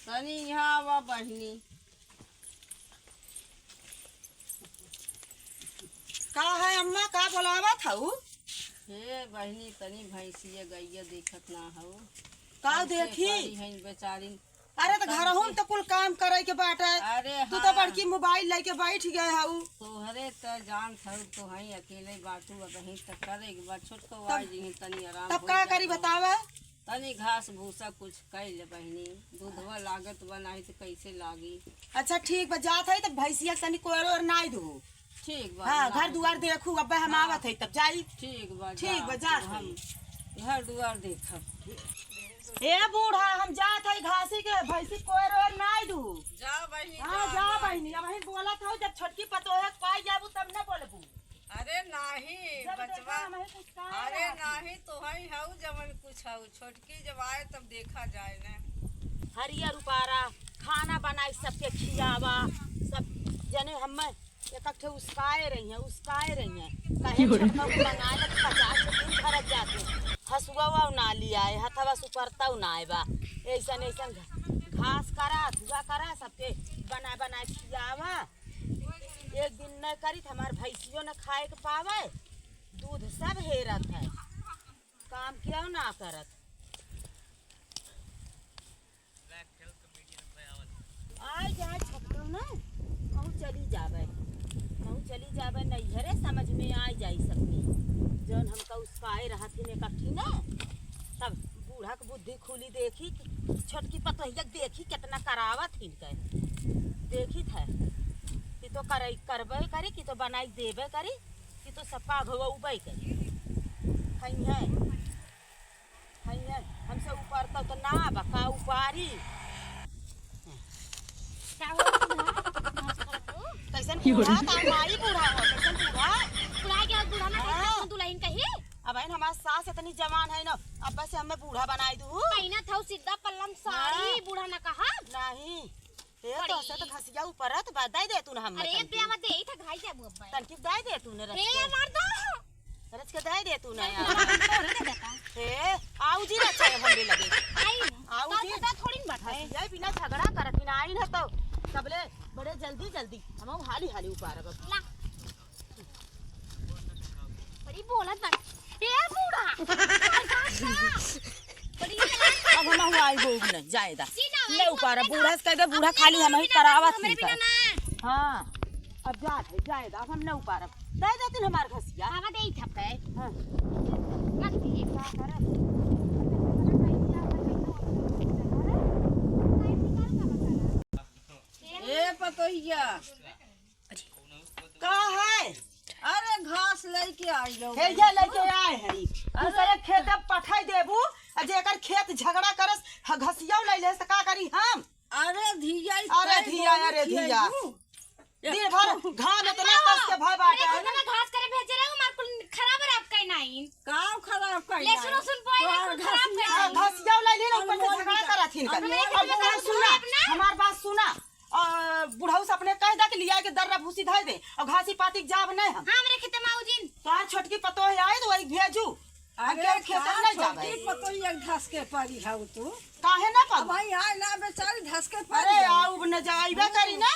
तनी यहाँ आवा बहिनी। का है अम्मा, का बोलावत हऊ? हे बहिनी, तनी भैंसिया गैया देखत ना हऊ? का कैसे देखी? पड़ी हईन बेचारी। अरे तो घर हम तो कुल काम करे के बाटे। अरे तू तो बड़की मोबाइल लेके बैठ गए हऊ। तोहरे त जान थऊ, तो हई अकेले बाटू, अब ही त करे के बा। छोटको आई जिही तनी आराम तब हो का जात करी हो। बतावे? तनी घास भूसा कुछ कैल बहिनी, दूधवा लागत बा, नाही तो कैसे लागी? अच्छा ठीक बा, जात है तो भैंसिया के तनी कोरो और नाई दू। ठीक बा। हाँ, ना- घर दुआर देखू, अब हम आवत है तब जाई। ठीक बा। ठीक बा, जा। तो हम घर दुआर देखब। ए बूढ़ा, हम जात है घासी के भैंसी कोर और नाई दू। जा बहिनी। हाँ जा बहिनी, अब ही बोलत हो, जब छोटकी पतोहे के पाई जाबू तब न बोलबू। अरे नाही जब बचवा। देखा हमही कुछ का अरे रहत। नाही, तो हई हऊ जवन कुछ हऊ, छोटकी जब आए तब देखा जाए ना। हरियर उपारा खाना बनाई सबके खियावा, सब जने हमें एक ठे उसकाए रही हैं, उसकाए रही हैं। कहे छोटका को मंगाए ला तो 50 दिन खर्च जाते, हसुआ वा ना लिया है, हथवा सुपरता ना आए बा। ऐसन ऐसन घास करा धुआ करा सबके बना बना खियावा। एक दिन न करी तो हमार भैंसियों न खाए के पावे, दूध सब हेरत है, काम क्यों ना करत। आय जाए छपटो ना, कहूँ चली जावे, कहूँ चली जावे नैहरे, समझ में आ जाई सबके जौन हमका उसकाए रहथिन इकट्ठी ना। तब बूढ़ा के बुद्धि खुली, देखी छोटकी पतोहिया के देखी कितना करावत हिनके, देखी थे कि तो करे करबे करी, कि तो बनाई देबे करी, कि तो सपा घोबे करी। खई है खई है, हमसे ऊपर तो ना बका उपारी। का हो बूढ़ा? घास करत हो? कैसन बूढ़ा ता माई बूढ़ा हो, कैसन बूढ़ा? बुढ़ा गया बूढ़ा ना। हाँ। कैसे दुल्हन कही? अब आइन हमार सास इतनी जवान है ना, अब से हमें बूढ़ा बनाई दू। पहिना था सीधा पल्लम साड़ी। हाँ। बूढ़ा ना कहा। नहीं हे तो से तो बड़ी। खसिया ऊपर तो बदाई दे तू ना हमें। अरे एक ब्याह दे था घाई जाबू अब्बा। तनकी दाई दे तू ने रच हे के। मार दो। रच के दाई दे तू ना यार। तोरे दे देता। हे आऊ जी रचा हमरे लगे। आई। आऊ तो जी। पता थोड़ी न बात है। हसिया बिना झगड़ा करत ना आई ना तो सबले बड़े जल्दी जल्दी हम हाली हाली उपारब। ला बड़ी बोलत बात ए बूढ़ा बड़ी चलाक। अब हम आई गो न जायदा। सीना भाई, ले तू उपारा अपने बूढ़ा से कह दे बूढ़ा अपने खाली हम ही बिना करावत हमरे ही बिना कर। ना। हाँ अब जात है जायदा, अब हम न उपारब, दे देतिन हमार घसिया। आवा दे थपे। हाँ। रख दिए। का करब? ए पतोहिया। का है? अरे घास लेके आई जाओ। हे ये लेके आए हरी, दूसरे खेत में पठाई देबू आ जेकर खेत झगड़ा करस घसिया ले ले से का करी हम? अरे धिया। अरे धिया, अरे धिया। दिन भर घाम इतना कस के भय बाटे। मेरे घर में घास करे भेजे रहे मार कुल खराब रात का नहीं। काम खराब कर। लहसुन उसुन बोए रहे, कुल खराब कर। आ, घसिया ले ले ऊपर से झगड़ा करत हिनकर। हमरे और खेत में बूढ़ा घास सुना बोए अपना। हमार बात सुना, बुढ़ऊ से अपने कह दे कि लिया के दर्रा भूसी धर दे और घासी पाती के जाब नहीं हम। हाँ मेरे खेत में आओ जिन। तोहार छोटकी पतोह आए तो वही भेजू, हम अरे के खेत में नहीं जाबे। छोटकी पतोहिया धस के पड़ी हऊ तू। काहे ना अब पाबू? भाई आए ना बेचारी धस के पड़ी। अरे हऊ। आउ न जाइबे करी ना।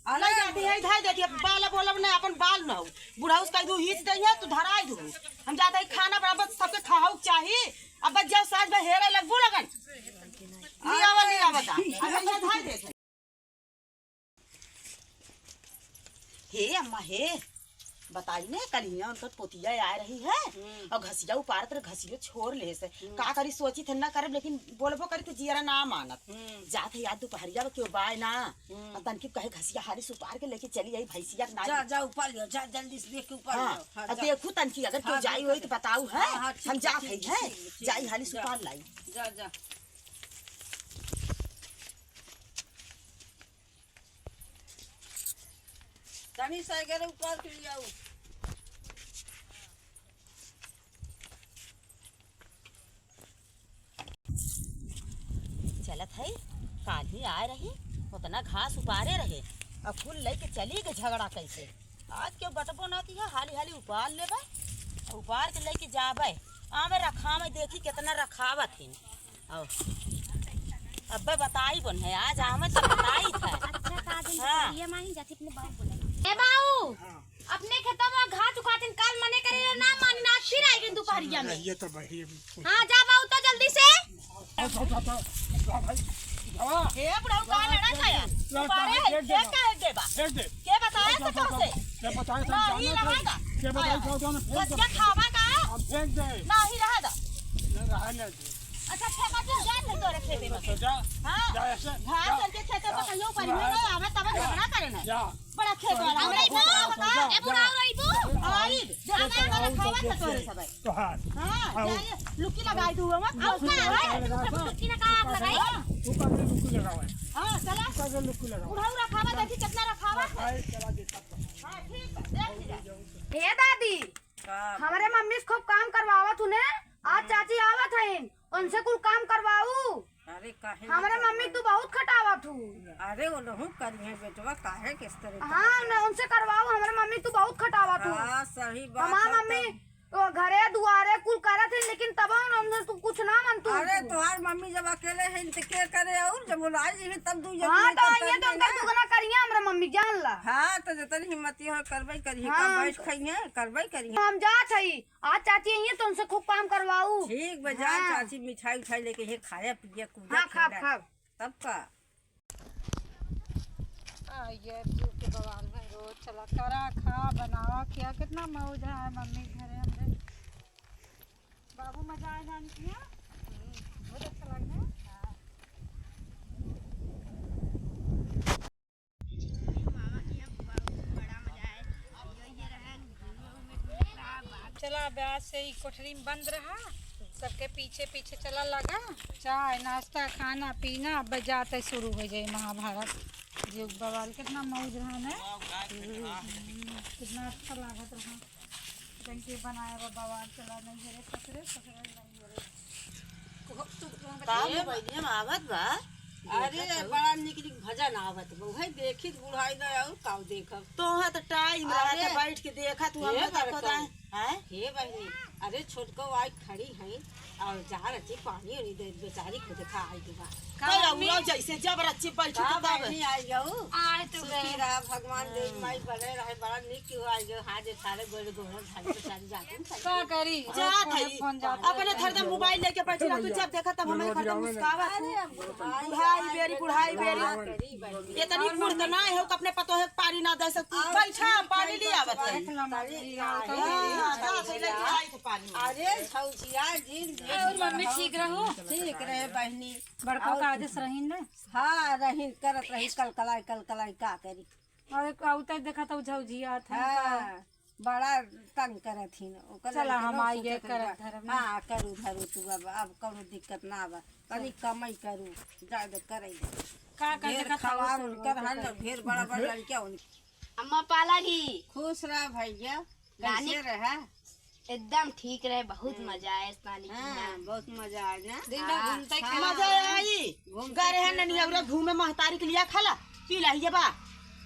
अरे नहीं जाती है धाई देती है, बाल बोलब नहीं अपन बाल न हो। बुढ़ऊ से कह दू हिच दई है तू धराई दू, हम जाते ही खाना बराबर सबके खाऊ के चाही। अब बच जाओ साँझ में हेरे लगबू लगन लियावा लियावा ता अब ये धाई देत। हे अम्मा हे बताई ने कल हियां उनकर पोतिया आ रही है और घसिया उपारत रहे, घसियो छोड़ ले से का करी सोची थे ना करब, लेकिन बोलबो करी तो जियरा ना मानत। जात है याद दोपहरिया में क्यों बाय ना और तनकी कहे घसिया हारी से उपार के लेके चली आई भैंसिया के जा ना। जा ऊपर लियो, जा जल्दी से देख के ऊपर हाँ लियो। हाँ, और जा। देखू तनकी अगर क्यों हाँ, जाई देखो, होई तो बताऊ है। हाँ, हाँ, ठीक हम है, जात है ठीक, है ठीक, ठीक, जाई हाली से जा। उपार लाई। जा जा। तनी साइकिल ऊपर के लियाऊ। चलत है काल ही आए रही उतना घास उपारे रहे और फूल लेके चली गई झगड़ा कैसे आज क्यों बटबो ना किया, हाली हाली उपार लेबे और उपार के लेके जाबे आमे रखा में देखी कितना रखावत हिन। और अब्बे बताई बन है आज आवे तो बताई था। अच्छा का दिन हाँ। ये माही जाती अपने बाबू बोले। ए बाऊ अपने खेतों में घास उखातिन काल मने करे ना मानी ना फिर आएगी दोपहरिया में। ये तो भाई हां जा बाऊ तो जल्दी से। हे बुढ़ऊ का लड़ा था यार तुम्हारे है के का देबा फेंक दे। के बताया से तो से के बताया था नहीं रहेगा। के बताया था जाना फेंक बस दे। क्या खावा का अब फेंक दे। नहीं रहेगा। न रहा न दे। अच्छा फेंका तू जा नहीं तोरे खेते में। तो जा। हां जा ऐसे। घास चल के खेते पर कहियो पर में ना आवे तब झगड़ा करे ना जा। बड़ा खेत वाला हम रही बता ए बुढ़ाऊ रही बू आई जाना वाला खावा था तोरे सब। तो हां हां जाइए लुकी लगाई दू हम आओ का लुकी ना का आग लगाई। तू का लुक्कू लगावा। हां चला का लुक्कू लगावा। बुढ़ऊ रखावा देखी कितना रखावा। भाई चला दे सब। हां ठीक है देख जा। हे दादी हमारे मम्मी से खूब काम करवावत हुने। आज चाची आवत हईन उनसे कुल काम करवाऊ। अरे काहे हमारे मम्मी तू बहुत खटावत हूँ। अरे वो लहू करिहे बेटवा काहे किस तरह। हाँ न उनसे करवाऊ। हमारे मम्मी तू बहुत खटावत हूँ। हां सही बात हमार है मम्मी तब। वो घरे दुआरे कुल करत हईन लेकिन तब उनसे तू कुछ ना मन तू। अरे तुम्हार मम्मी जब अकेले हैं तो के करे और जब बुलाए जी तब दू जब हाँ तो आइए तो उनका दुगना करिए हमारे मम्मी जान ला। हाँ तो जतन हिम्मती हो करबे करिहे हाँ। का बैठ खइहे करबे करिहे। हम जात हई आज चाची आइए तो उनसे खूब काम करवाऊ। ठीक बजा हाँ। चाची मिठाई उठाई लेके हे खाया पिया कूदा हाँ खाब खेला। खाब। तब का ये जीव के बवाल में रोज चला करा खा बनावा किया कितना मौज है मम्मी घरे हमरे बाबू मजा आए जान किया बहुत अच्छा लगना। चला ब्याज से ही कोठरी में बंद रहा सबके पीछे पीछे चला लगा चाय नाश्ता खाना पीना अब जाते शुरू हो जाए महाभारत। जीव बवाल कितना मौज रहा ना कितना अच्छा लागत रहा टंकी बनाया बा बवाल चला नहीं रे ससुरे ससुरे नहीं रे। का मोबाइलिया में आवत बा। अरे बड़ा निक निक भजन आवत बा उहे देखी बुढ़ाई दे और काव देखब तो है तो टाइम रहा अरे। था बैठ के देखा तू हे हम देखो बड़का। हैं हे बहनी अरे छोटको आई खड़ी है और जा रही पानी उनी दे बेचारी को देखा आई के बा तो औरा जैसे जब रच्ची बैठी का तब बहनी आई जाऊ आए तो सुखी रहा भगवान देव माई बने रहे बड़ा निक क्यों आई जाओ हाथ जेठारे गोरे गोरे भाई बेचारी जाती का करी जात हई फोन जात अपने थरदम मोबाइल लेके बैठी रह तू जब देखा तब हमारे खरदम मुस्कावत बुढ़ाई बेरी बुढ़ाई बेरी इतनी फुर्त ना हो कि अपने पतो है पानी ना दे सकती बैठा पानी ले आवत है। हां, जात है लेके आई तो पानी। अरे छौछिया जी और मम्मी ठीक रहो। ठीक रहे बहनी बड़का का आदेश रहीन ना। हाँ रही करत रही कल कलाई कल कलाई का करी। और औता देखा तो झौझिया था। हाँ बड़ा तंग करत हिन ओकर चला लड़के हम लोग आई गए सोचत करत रही, धरम। हाँ करू धरू तू अब कौनो दिक्कत ना बा तनी कमाई करू ज्यादा करे दे का कर ढेर देखा था खवार उनकर हन ढेर बड़ा बड़ा लड़किया उन अम्मा पाला की खुश रह भैया नानी- कैसे रहा। एकदम ठीक रहे बहुत मजा आया नानी की हाँ बहुत मजा आया ना। दिन भर घूमते हाँ, मजा आई गरे है ननिया घूमे महतारी के लिया खाला पी लाहिए बा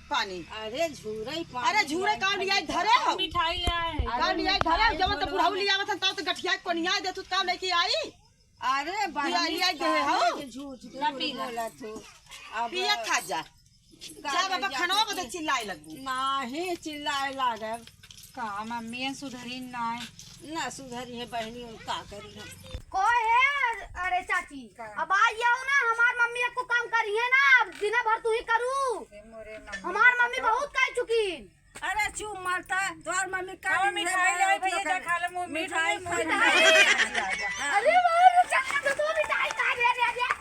पानी। अरे झूरे पानी अरे झूरे का लिया धरे हो मिठाई ले आए हैं। का लिया धरे हो जब तो बुढ़ाऊ लिया आवत तब तो गठिया कोनिया दे तू का लेके आई। अरे बहनी लिया दे हो। झूठ बोलत हो अब पिया खा जा जा बाबा खाना बदे चिल्लाए लगू। नाही चिल्लाए लागब का मम्मी हन सुधरी ना ना सुधरी है बहनी उन का करी हम। को है अरे चाची अब आ जाओ ना हमार मम्मी को काम करिए ना अब दिन भर तू ही करू। मोरे मम्मी हमार मम्मी बहुत कह चुकी। अरे चुप मारता तोहर मम्मी का हाँ, मिठाई ले आई भैया, जा खा ले, मुंह मीठ मिठाई मुंह खा मीठ। ले। अरे वाह चाचा तो मिठाई खा रे रे रे।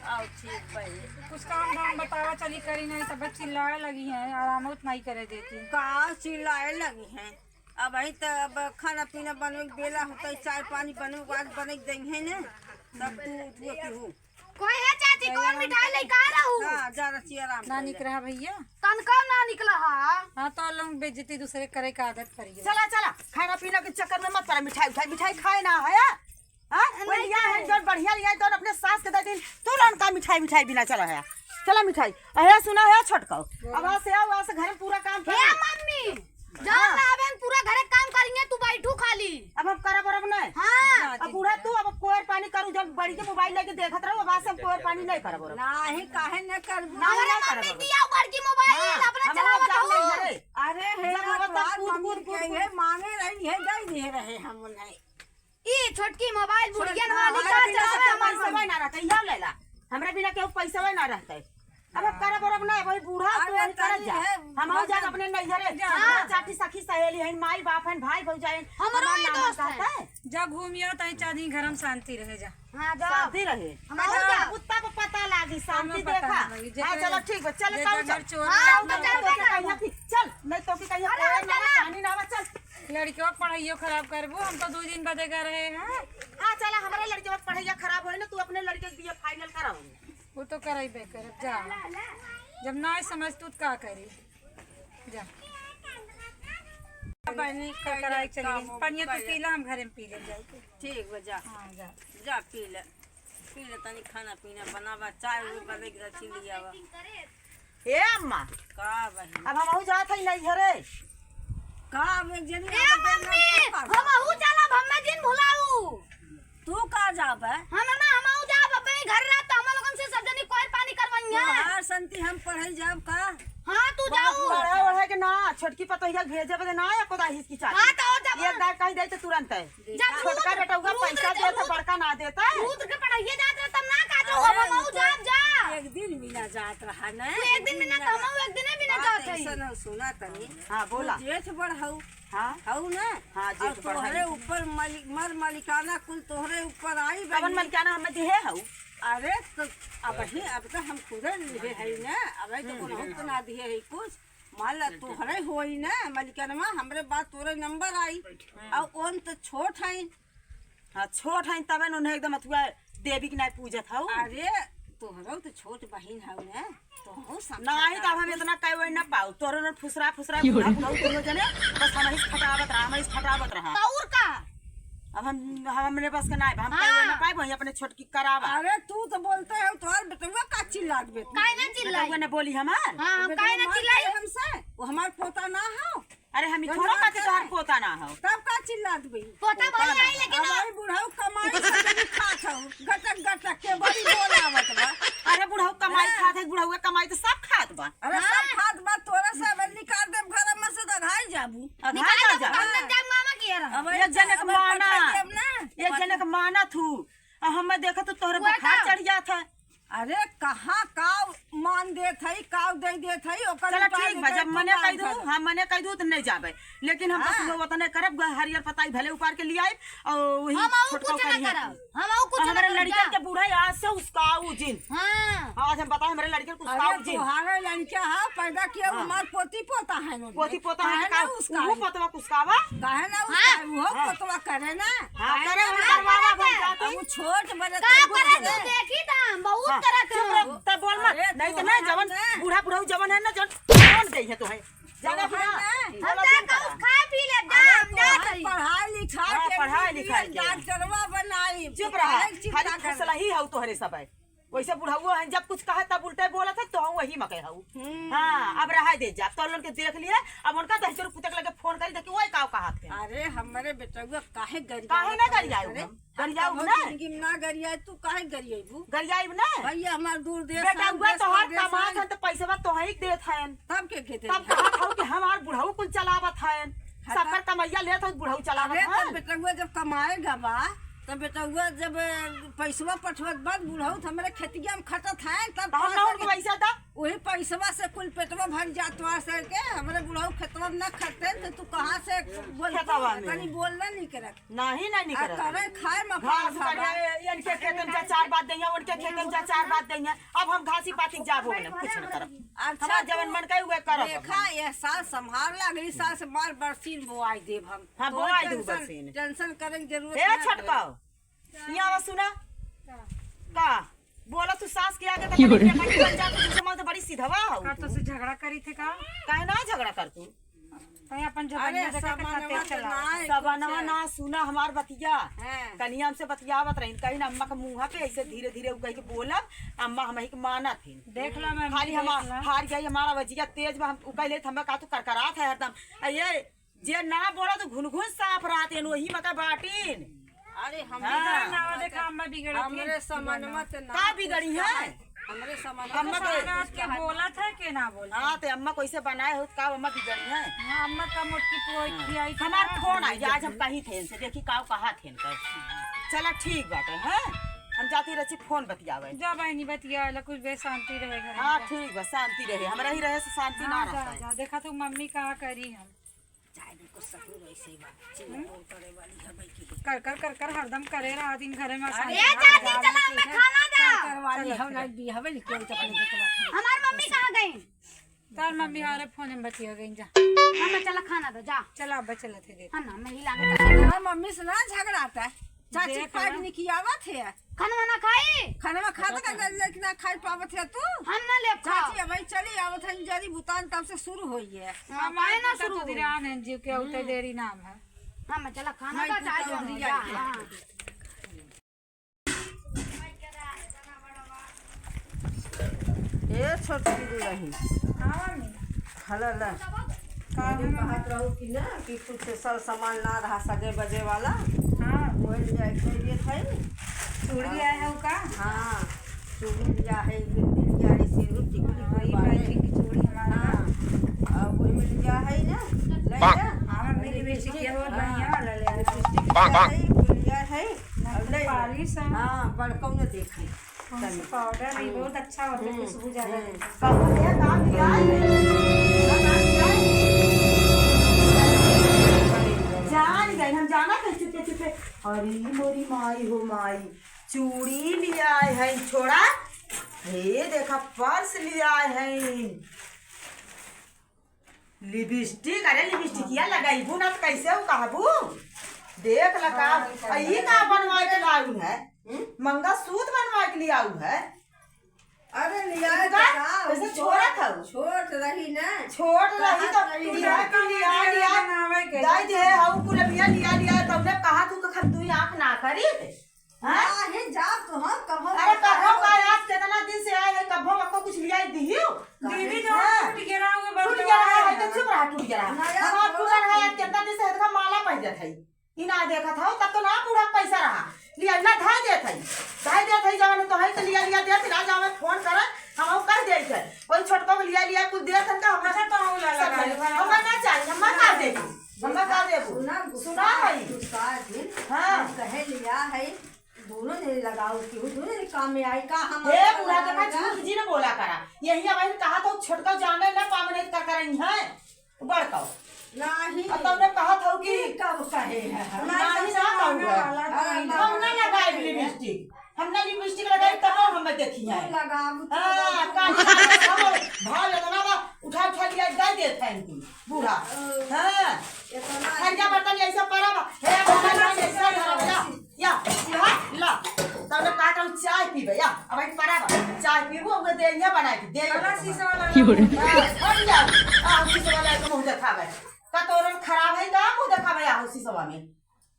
आओ ठीक बहनी कुछ काम धाम बतावा चली करी नहीं तब चिल्लाए लगी है आराम उतना ही करे देती। का चिल्लाए लगी हैं अब अही तो अब खाना पीना बने के बेला होता चाय पानी बने के बाद बने के देंगे ना तब तू उठुआ की हो। कोई है चाची कौन मिठाई लेके आ रहा हूँ। हाँ जा रही आराम ना कर ले। निक रहा भैया। तनका ना निकला हा। हाँ तो लोग बेइज्जती दूसरे करे का आदत पड़ी है। चला चला खाना पीना के चक्कर में मत पड़ा मिठाई उठाई मिठाई खाए ना है हाँ वो लिया है जौन बढ़िया लिया है जौन अपने सास के दे दिन तू लोन का मिठाई मिठाई बिना चला है चला मिठाई अहे सुना है छोटका अब वहाँ से आओ वहाँ से घर में पूरा काम हे कर मम्मी जान लावेन पूरा घरे काम करिए तू बैठू खाली। अब हम करब और नहीं। हाँ अब बूढ़ा तू अब कोयर पानी करू, जब बड़ी के मोबाइल लेके देखत रहो, अब आज से हम कोयर पानी नहीं करब और। नाही काहे न करबू। ना, हमारे ना मम्मी करब। दिया बड़की मोबाइल अपना हम चलावत अब हो। घरे। अरे हे जब होगा तब तोहार कूद, मम्मी कूद, कूद, के हे मांगे रही है गई नहीं रहे हम नहीं। ई छोटकी मोबाइल बुढ़ियन हाँ, वाली का हमारे बिना चलावे हमार पैसा ना रहते यो लेला, हमरा बिना केहू पैसा ना रहते। अब हम करब और नहीं, वही बूढ़ा तू अरे वही करत तनी जा। है, हम हो जान अपने नैहरे, हमरा चाची सखी सहेली हैं, माई बाप हैं, भाई भौजाई हैं, हमरो हमार ही नाम दोस्त कहता हैं। है। जा घूमियो तही चादी घर में शांति रहे जा। हां जा शांति रहे। हम आओ जा। कुत्ता पर पता लागी शांति हमें पता देखा। ना लगी। हाँ चलो ठीक बा, चल जे चल जंगल चल। चोर हाँ, हम तो नहीं चलबे तो के करब। कहिया कि चल, नहीं तो के कहिया अरे, कोई ना चला। पानी ना चल। लड़कियों के पढ़ाइयो खराब करबू, हम तो 2 दिन बदे गए रहे हैं। हाँ चला, हमारे लड़के के पढ़ाइया खराब होई ना, तू अपने लड़के के दिए फाइनल कराओ। वो तो कराइबे करब जा, जब ना समझ तू तो का करी जा। बहनी कराई चली गई। पानिया तो पीला, हम घरे में पी ले जाके। ठीक बा जा। हाँ जा। जा पी ले, पी ले तनी खाना पीना बनावा, चाय उय बने के रखी लियावा। ए अम्मा, का बहनी अब हम जात हई नैहरे। का अब एक जनी ए मम्मी हम अहू चलब, हम्मे जिन भुलाऊ। तू का जाबे? हम ना हम अहू जाब अपने घर रह त हम लोगन से सब जनी कोई पानी करवइया। तोहार संती हम पढ़े जाब का? हां तू जाऊ। पढ़े ओढ़े के ना, छोटकी पतोहिया के भेजे बदे ना एको दा हिसकी चाची। हां तो जब एक दाई कहीं दे तो तुरंत है। जब छोटका बेटा उगा पैसा देता, बड़का ना देता। दूध के पढ़ाइए जात रहे तब ना काट रहो, अब हम अहू जाब जा। एक दिन बिना जात रहा ना। तू एक दिन बिना त हम अहू एक दिन बिना जात हई। ऐसा ना सुना तनी। हाँ बोला। जेठ बड़ हऊ। हाँ हऊ ना? हाँ, जेठ और बड़ हई। तोहरे ऊपर मालिक मर मालिकाना कुल तोहरे ऊपर आई कवन बनी। मलकाना हमें दिहे हऊ। अरे तो अब ही अब तो हम खुदे लिहे है ना, अब तो कोनो तो ना दिए है कुछ। मान ला तोहरे होई ना मालिकानमा, हमरे बात तोरे नंबर आई और ओन तो छोट है। हाँ छोट हई तबे न उन्हें एकदम अथुआ देवी के नाय पूजत हऊ। अरे तोहरो तो छोट बहिन हऊ ना, तोहरो समझा नाही तो हम इतना कहे ना पाऊ, तोरे न फुसरा फुसरा बुढ़ा बुढ़ा दोनों जने बस हम ही खटावत रहा, हम ही खटावत रहा। और का अब हम हमरे बस के नाय बा, हम कहे ना पाए वही अपने छोटकी करावा। अरे तू तो बोलते हो तोहर बेटुआ का चिल्लात बे काहे ना चिल्लाई? बेटुआ ने बोली हमार। हां हम काहे ना चिल्लाई? हमसे वो हमार पोता ना हो। अरे हम थोड़ा का तोहार पोता ना हो। तब का चिल्लात बे? पोता भले आई लेकिन हमारी बुढ़ऊ कमाई से तनी खात हऊ, गटक गटक के बड़ी बोलावत बा। अरे बुढ़ऊ कमाई खात है, बुढ़ऊ कमाई तो सब खात बा। अरे सब खात बा तोरा से अब निकाल देब घर में से तो घाई जाबू। अघा जा। हम जाब मामा की रहा। अब एक जने के माना, देब ना। एक जने के माना थू, और हमें देखा तो तोहरे हुआ बुखार का? चढ़ जात है। अरे कहाँ काव मान देत हई, काव दे देत हई ओकर चलो उपाय ठीक बा, जब तू मने मान कह दू, कर। हम मने कह दू तो नहीं जाबे, लेकिन हम बस वो वतने करब, हरियर पताई भले उपार के लिए आए और वही हम अहू छोटका कुछ ना करिहे। करब, हम अहू कुछ और ना हमारे करब लड़का जा। के बूढ़ा आज से उसकाऊ जिन। हां आज हम बताए हमारे लड़के को अरे उसकाऊ जिन। तुम्हारे लड़का है पैदा किया हमार पोती पोता है ना। पोती पोता है काहे का ना उसका वो पोतवा कुसकावा। काहे ना उसका वो पोतवा करे ना। हाँ काहे करे ना हम उसका? करवावा हम जाते। अब वो छोट बड़े का करे तू देखी दाम बहुत करत चुप हो। रह, तब बोल मत, अरे नहीं तो तोहर नहीं जवन ना। बूढ़ा बुढ़ऊ जवन है ना, जवन कौन दे है तोहे जाना तोहर फिर ना। हम जा कहूं खाए पी ले जा, हम जा तोहर पढ़ाई लिखाई हाँ, के पढ़ाई लिखाई के। डॉक्टरवा बनाई। चुप रहा, काहे चिंता खाली करे? फुसला ही हऊ तोहरे सब है। वैसे बुढ़ाऊ है जब कुछ कहा तब उल्टे बोला था तो हम वही मके हऊ। हाँ अब रहा दे जा, तो उनके देख लिए, अब उनका दहचर पुतक लगे फोन करी देखी वही काव कहा थे। अरे हमारे बेटुआ काहे गरिया काहे ना गरियाऊ हम? गरियाऊ ना? जिंदगी में ना गरियाई तू काहे गरियाबू? गरियाई ना भैया हमार दूर देश बेटा हन, हुआ देश तोहार परदेश कमात हन। हन तो पैसवा तोहही के देत हन। तब के के दे तब कहत हऊ कि हमार बुढ़ऊ कुल चलावत हन, सबकर कमैया लेत हऊ बुढ़ऊ चलावत अरे तब हन। बेटुआ जब कमाएगा बा तब बेटुआ जब पैसवा पठवत बाद बुढ़ऊ तो हमारे खेतिया में खटत है तब तो हम ना उनको पैसा दा, वही पैसवा से कुल पेटवा भर जात वहाँ से के हमारे बुढ़ऊ खेतवा में ना खटते तो तू कहाँ से बोल खेतवा में। तनी बोलना नहीं करत। नहीं नहीं आ करत। करे खाए में घास बढ़िया, इनके खेत में जा चार बात देंगे, उनके खेत में जा चार बात देंगे। अब हम घासी पाती जाबो ना कुछ न करब। अच्छा हमार जवन मन कहे उहे करब। देखा यह साल संभाल ला, अगली साल से मार बरसीन बोआई देब हम। हाँ, तो बोआई देब टेंशन- बरसीन। टेंशन करे के जरूरत ए ना छटकाओ यहाँ आवा सुना का बोला तू सास के आगे तो बड़ी बन जा तू समझ तो बड़ी सीधवा हो का तो से झगड़ा करी थे का? काहे ना झगड़ा कर तू? तो अपन अरे जबानिया देखा कितना सामानवा तेज तो चला ना है सबनवा कुछ। ना सुना हमार बतिया। हाँ। कनिया हमसे बतियावत रही, कहीं अम्मा के मुँह पे ऐसे धीरे धीरे कह के बोलब, अम्मा हम के मानत हिन। देख ला मैं खाली हम हार गई, हमारा वजिया तेज बा, हम उकैले ले हम का तू करकरात है हरदम। ये जे ना बोला तो घुन घुन साफ रात एन वही मका बाटीन। अरे हम हाँ। नावा देखा अम्मा बिगड़त हमरे सामानवा तो ना का बिगड़ी है हमरे सामानवा अम्मा तो के बोला था के ना बोला। हाँ तो अम्मा कैसे बनाए हो का अम्मा बिगड़ी है। हाँ, अम्मा का मोटकी पोई खियाई थी हमार ना। फोन आई आज, हम कहीं थे इनसे देखी का कहा थे इनका। चला ठीक बाटे है, हम जाती रही फोन बतियावे। जा बहनी बतिया ला, कुछ बेशांति रहे घर हाँ में। ठीक बा, शांति रहे, हमरा ही रहे से शांति ना हाँ, जा, रहता है। जा, देखा तू मम्मी कहा करी हम कर कर कर कर हरदम करे रहा दिन घरे में अशांति। ए चाची चला हमें खाना दा। करवाली हम ना बिहवे लिखे तो अपने बेटवा के। हमार मम्मी कहाँ गई? तार मम्मी हारे फोन में बतिया गई जा। हमें चला खाना दो जा। चला अब चला थे देख। हाँ ना मैं ही लागे तुम्हारे मम्मी से ना झगड़ा आता है चाची, देख पाइप ना। निकियावत है। खाना ना खाई? खाना खाता का लेकिन ना खाई पावत है तू। हम ना ले चाची अब चली आवत है जरी बुतान तब से शुरू होई है। हमारे ना शुरू तो ध्यान है जीव के उते देरी नाम है। हाँ मैं चला खाना का चाय मैं जो जा। हाँ। ए छोटकी रही हाँ मम्मी खला ला कहत रहू कि ना कि कुछ सब सामान ना रहा सजे बजे वाला। हाँ वही जाए कोई ये था। चूड़ी आया है का? हाँ चूड़ी लिया है, बिंदी लिया है, सिंदूर टिकली हाँ, कोई ये बाटे। मैचिंग की चूड़ी हमारा। हाँ और वही में लिया है ना ले जा। हाँ मम्मी लिपस्टिक ये बहुत बढ़िया वाला ले आया। लिपस्टिक लिया है, कुल लिया है और ले पॉलिश है। हाँ बड़कौ ने देखी। कौन सी पाउडर ये बहुत अच्छा होता है, खुशबू ज्यादा देता है। कहूँ ये काम दिया है, काम दिया है। जान गए हम जाना थे चुपे चुपे। अरे मोरी माई हो माई, चूड़ी लिया है छोड़ा, हे देखा पर्स लिया है, लिपस्टिक। अरे लिपस्टिक या लगाईबू ना तो कैसे हो कहबू? देख लगा ई का बनवाए के लाऊ है, मंगा सूत बनवाए के लिए आऊ है। अरे लिया है का? तो का? वैसे छोड़ा था वो। छोट रही ना, छोड़ रही तो लिया कि लिया लिया बनावे के। दाई दे हाउ कुलबिया लिया लिया, तबने कहा तू कखन तू आंख ना करी। हां नाही जा तो हम कहो। अरे कहो का आज कितना दिन से आए है, कभो मको कुछ लिया दिहियो? दीदी जो टूट गया हुआ बस टूट गया है तो चुप रहा, टूट गया नया हम थोड़ा टूट रहा है कितना दिन से देखा माला पहन जात है, ई ना देखा था तब तो ना पूरा पैसा रहा लिया ना धाई देत है, धाई देत है जवन तो है तो लिया लिया देत ना जावे फोन कर हम कह देत है कोई छोटको के लिया लिया कुछ देत है का हमरा। अच्छा तो हम ला लगा ले। हमरा ना चाहिए, हमरा का देबू, हमरा का देबू? सुना सुना है। गुस्सा दिन हाँ। हम कहे लिया है दोनों ने लगाओ कि वो दोनों ने काम में आई का हम हे बूढ़ा देखा झूठ जी ने बोला करा, यही अब कहा तो छोटका जाने ना पावने का करई है बड़का। नहीं और तुमने कहा था कि कब कहे है हम? नहीं ना कहूँगा हम ना लगाए लिपस्टिक, हम ना लिपस्टिक लगाए तब हमें देखी है तू लगाबू तो हाँ काली भाव इतना बा उठा उठा लिया दे देत है इनकी बूढ़ा। हाँ इतना खंजा बर्तन ऐसा पड़ा बा, हे बर्तन ऐसा धरा या या बूढ़ा ला तब कहा था चाय पीबे या अब एक पड़ा बा चाय पीबो उनके देंगे बना के दे वाला शीशा वाला और जा आ शीशा वाला के मुंह देखावे का तोरन खराब है का मुंह देखावे आ शीशा में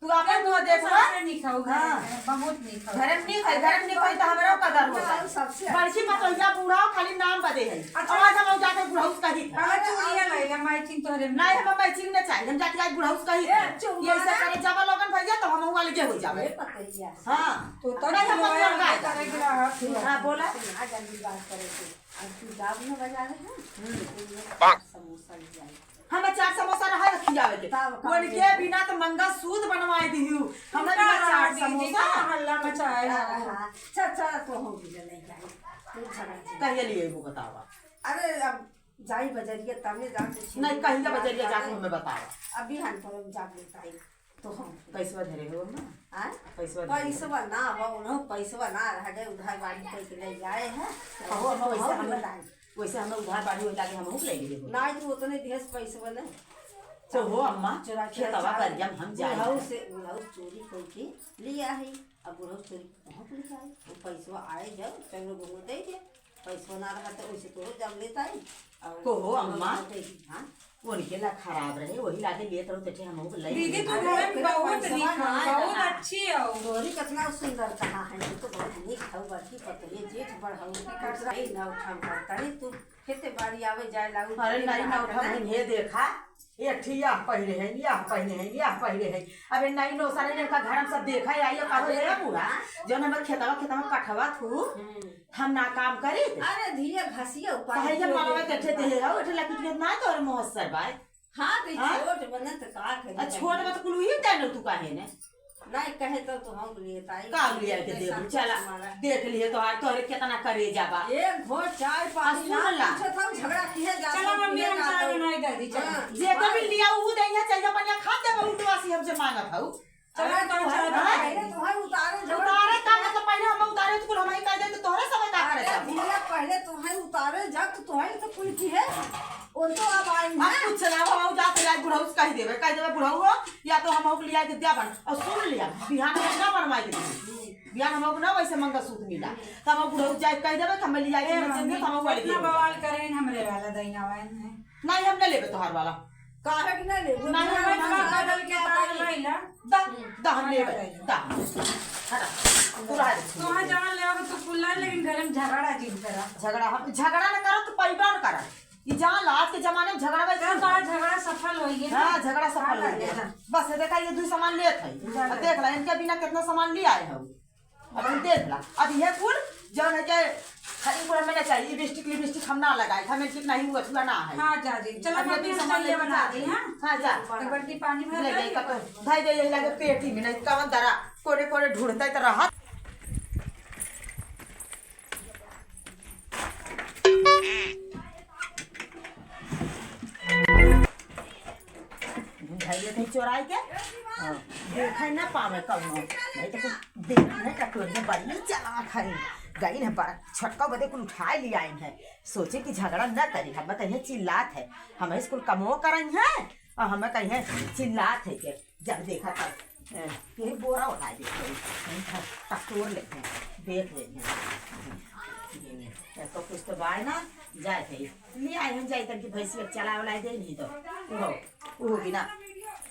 तू अपन मुंह देख सबसे नहीं खाऊ घर हाँ। में, बहुत नहीं खाऊ। घर में नहीं खाई, घर में नहीं खाई तो हमरा कदर होता सबसे बड़की पतोहिया बूढ़ा खाली नाम बदे है। आवाज हम जाके बुढ़ाउस कही था। वाला चूड़िया ले ला मैचिंग तोहरे में। नहीं हम मैचिंग नहीं चाहिए, हम जाके आज बुढ़ाउस कही था। ये ऐसा करे जावा लोगन भैया तो हम हुआ लगे हो जावे। पतैया हाँ तो तो नहीं हम लोया मत करे के रहा। हाँ बोला ना जल्दी बात करे के अब तू जाब न बजा रहे हैं समोसा ले आई। हम चार समोसा रहा खिलावे के तब का उनके बिना तो मंगा सूद बनवाए दिहू हमरा बिना चार समोसा हल्ला मचाए हाँ अच्छा अच्छा तो हम भी नहीं जाए तू झगड़ा जी। कहिए लिए वो बतावा। अरे अब जाई बजरिया तब ने जाके नहीं कहिए बजरिया जाके हमें बतावा। अभी हम तो जाब लेता है तो हम पैसवा धरे हो ना आय पैसवा धरे हो। पैसवा ना बा उन्हों पैसवा ना रह गए उधार बाड़ी करके ले आए हैं। कहो हम वैसे हम हम बताए वैसे हमें उधार बाड़ी हो जाके हम ले लिए हो। ना तो उतने देश पैसवा ना तो हो अम्मा चुरा खेतवा करियम हम जाए। बुढ़ऊ से बुढ़ऊ चोरी करके लिया है अब बुढ़ऊ चोरी कहाँ पर ले आए वो पैसवा आए जब चंगो घूमो दे दे पैसवा ना रहा तो उसे तो जब लेता है और को हो अम्मा हाँ उनके ला खराब रहे वही लागे लेत रहो तठे हम लई दीदी तू घर में बहुत निक हो, बहुत अच्छी हो। तोरी कितना सुंदर कहा है तू तो बहुत निक हौ बड़की पतली जेठ बड़ हौ नहीं न उठम करता तू खेते बाड़ी आवे जाए लागू। अरे नहीं ना उठा हे देखा एक ठी यह पहिरे है यह पहिरे है यह पहिरे है। अबे नहीं नो सारे ने का घर हम सब देखा आई कहो हे बूढ़ा जौन हमर खेतवा खेतवा कठवा थू हम ना काम करे अरे धीरे घसिया उपाय कहे जब मामा कठे दे हो एठे लकिट के ना तोर मोहसर बाय। हां तो हाँ? छोट बनत का करे आ छोट मत कुल ही जानो तू काहे ने नहीं कहे तो हम लिए ताई का लिया के देबू चला देख लिए तोहार तोहरे कितना करे जाबा एक घोट चाय पानी आ, सुन ला। ना पूछत हम झगड़ा किए जात चलो मम्मी हम चाय बनाई दे दी चलो। जे कभी लिया ऊ दैया चल जा पनिया खा दे उठवासी हमसे मांगत हऊ। चलो तो चाय बनाई। पहले तुम्हारे उतारे झगड़ा उतारे का मतलब पहले हम उतारे तो कुल हमारी कह दे तो तोहरे समय का करे अरे सब धीरे पहले तुम्हारे उतारे जब तो तुम्हारे तो कुल की है उन तो अब आई अब ना कुछ ना हम जाते जाए बुढ़ऊ से कह देबे बुढ़ऊ हो या तो हम हो लिया के दिया बन और सुन लिया बिहान हम ना बनवाए के देबे। बिहान हम ना वैसे मंगलसूत्र मिला तब हम बुढ़ऊ जाए कह देबे कि हमें लिया के ए मत मम्मी, देंगे तो हम वाली इतना देबे। बवाल करें हमरे वाला दैना वाइन है। नहीं हम न लेबे तोहार वाला काहे के ना ले नहीं, हमें थोड़ा बदल के तार लैला। दा दा हम लेबे दा हटा पूरा दे। तोहाँ जहाँ ले तो कुल्ला लेकिन घर में झगड़ा जिन करा। झगड़ा हम झगड़ा न करो तो पैबा न करा ये जान ला आज के जमाने में झगड़ा तो वैसे तोहार झगड़ा सफल हो गया। हाँ झगड़ा सफल हो गया बस ये देखा ये दो सामान लेत है अब देख ला इनके बिना कितना सामान ले आए हो अब हम देख ला अब ये कुल जौन है के खाली कुल हमें ना चाहिए लिपस्टिक लिपस्टिक हम ना लगाए हमें ठीक नहीं हुआ छुआ ना है। हाँ जा जी चलो अब ये मम्मी दो हम सामान चाय लेके बना जा। दी हाँ। हाँ जा एक बाल्टी पानी भर ले दे। जाई कप भाई दे यही लगे पेटी में नहीं कवन दरा कोने कोने ढूंढते तो रहत। ढूंढाइए थे चोराई के हाँ, देखे ना पावे कौनो नहीं तो कुछ देख नहीं कटोरी में बड़ी चला खाई गई है बड़ा छटका बदे कुल उठा लिया आइन है सोचे कि झगड़ा न करी हम कहीं चिल्लात है हमें स्कूल कमो करन है और हमें कहीं चिल्लात है के जब देखा तब ये बोरा उठा देते टकोर लेते हैं देख लेते हैं तो कुछ तो बाय ना जाए थे ले आए हम जाए तन की भैंसी चला उला दे नहीं तो वो वो बिना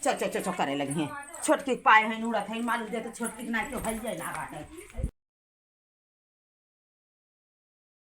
चल चल चल करे लगी हैं छोटकी पाए हैं उड़त है मालूम दे तो छोटकी ना तो भई जाए ना बाटे।